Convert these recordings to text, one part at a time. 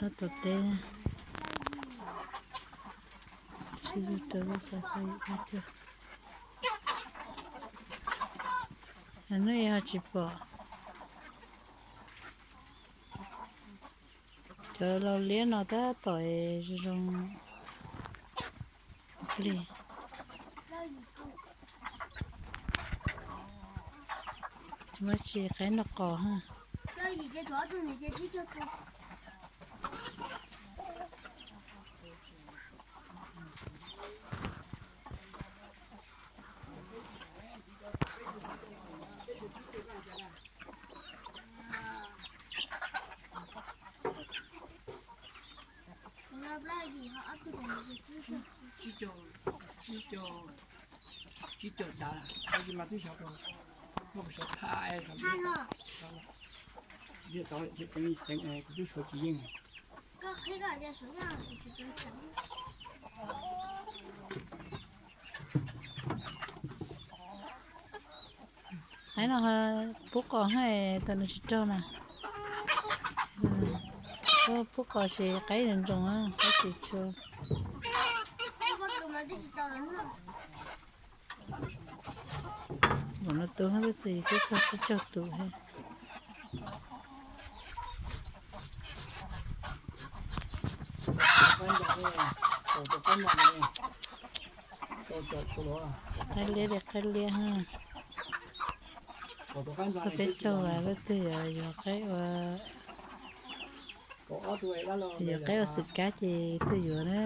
Nyob tom teb, sib zog rau lub xav faj yim dab cuag. Hnub no ho tsis pom. Cov lau liab no tab tom zoo zoo plig. Muab tsis qaib noj qos ha. Tsib caug tav, tab sis mas twb sov rau, koj puas sov thaj, sov, kuv twb suav tsis yeej. Qaib no pub qos ha, tau nws tsis raug na. Pub qos ces qaib ntsoos ntsoos, qaib tsis tshua. Npaum no tus hab lub txim twb txog tsib caug tus thiab. Qaib liab li qaib liab ha. Txog peb caug vas leej twg yuav, yuav qaib ua, yuav qaib ua xwm kab ces tuaj yuav na.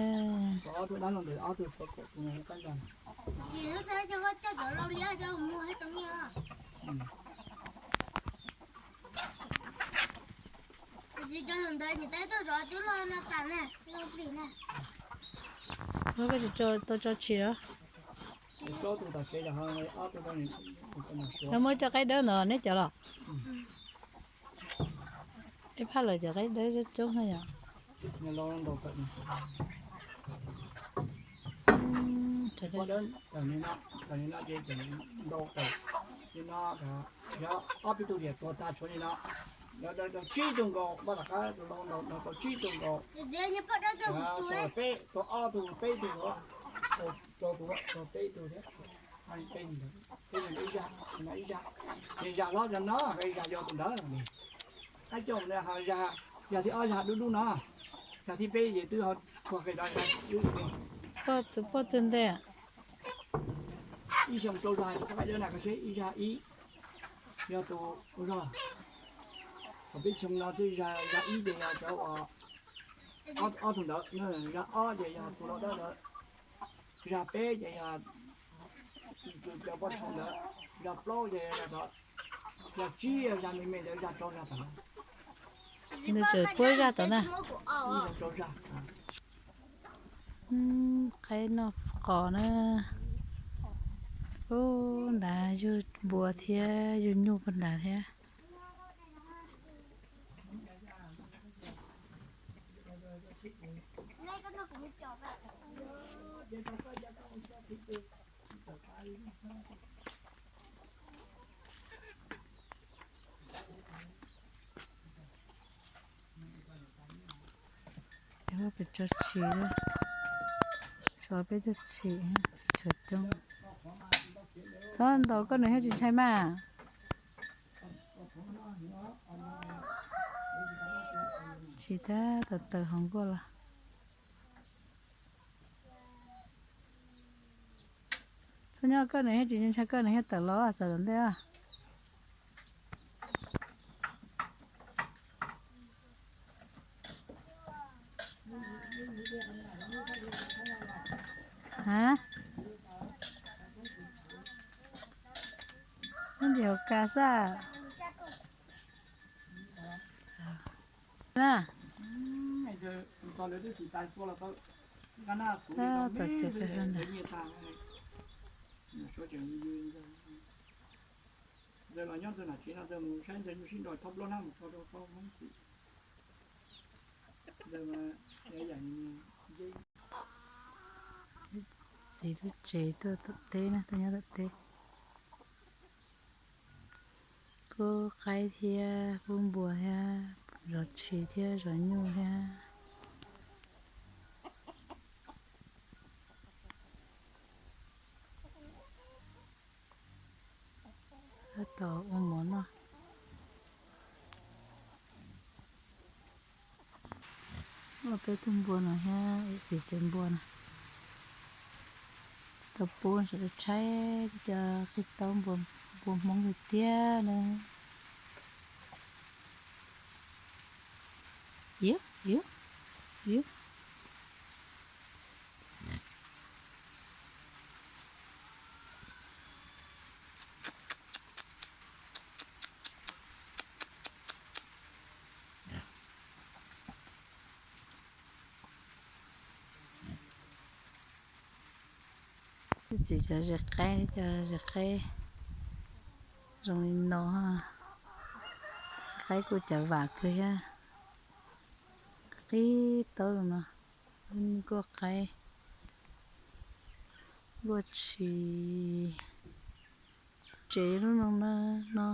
Koj tsis tau tso tshis los? Koj muab cov qaib dawb ntawd neb cov los? Ib phaj lawm cov qaib dawb coob coob na yom. Yog ob peb tug diam tuag tag tshuav li no, yog tau tsib tug nkaus, paj tom qab tau tsib tug nkaus, peb, tau ob tug peb tug, rau tus, rau peb tug thiab. Peb ib zaj, ib zaj, ces zaj hlob cov no, zaj yog tus ntawd. Qaib coj mus, zaj thib ob zaj dub dub no, zaj thib peb ces twb ho tuag qe rov zaj dub li. Tus poj twg ntej? Ib xyoo rau zaj, qaib dawb na koj seb, ib zaj ib, yog tus zog. Thaum peb xyoo no xwb, zaj ib ces yog cov uas ob tug ntawd, zaj ob ces yog tus lau dawb ntawd, zaj peb ces yog cov poj tshoo ntawd, zaj plaub ces yog, zaj tsib zaj me me ntawd, zaj rau zaj tom. Nws tseem puab zaj tom na. Qaib noj qos na. Ub, nrad yug npua thiab yug nyuj puag nrad thiab. Peb tso tshis, tso peb tug tshis, tsis tshuav coob. Txhob ntaus koj nws thiaj tsis ntshai mas. Tshis tab tom tawm hauv nkuaj los. Txhob nyob koj nws thiaj tsis ntshai, koj nws thiaj tawm los txawm tom ntej. Ha, nyob ntawm hauv kas xwb na. Tab tom cov pem ntawd. Ntawd los nyob ntawm nam tsev no ntawd mus saib ntawd nyuj sib nrau thaub plaub hnab mus tso rau koj Hmoob txiv. Txiv lub tsev tuaj tom teb na, tuaj nyob tom teb. Pub qaib thiab pub npua thiab zov tshis thiab zov nyuj thiab. Tau ua mov noj. Ua peb tug npua no thiab yawm txiv cov npua na. Tsis tau pub sawv daws tshaib cov qig taub npua Hmoob tiag tiag na. Iv, iv, iv. Yawm txiv cov zes qaib, cov zes qaib zoo li no. Zes qaib kuj cav vam kawg thiab. Qig taub zoo no. Nkuaj qaib, nkuaj tshis. Tsev lub no na, no,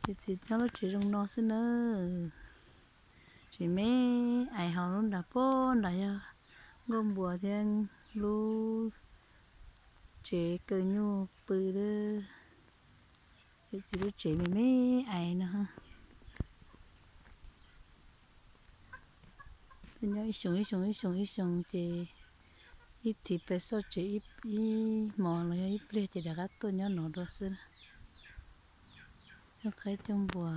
yawm txiv nyob lub tsev zoo no xwb na. Tsev me ais, ho lub nram puag nrad yog nkuaj npua thiab lub tsev kaw nyuj pw lawm. Yawm txiv lub tsev me me ais no. Nyob ib xyoos ib xyoos ib xyoos ib xyoos ces ib thiv pes xauj tsev ib hmos los yog ib pliag ces rov qab tuaj nyob no dua xwb na. Coob qaib coob npua.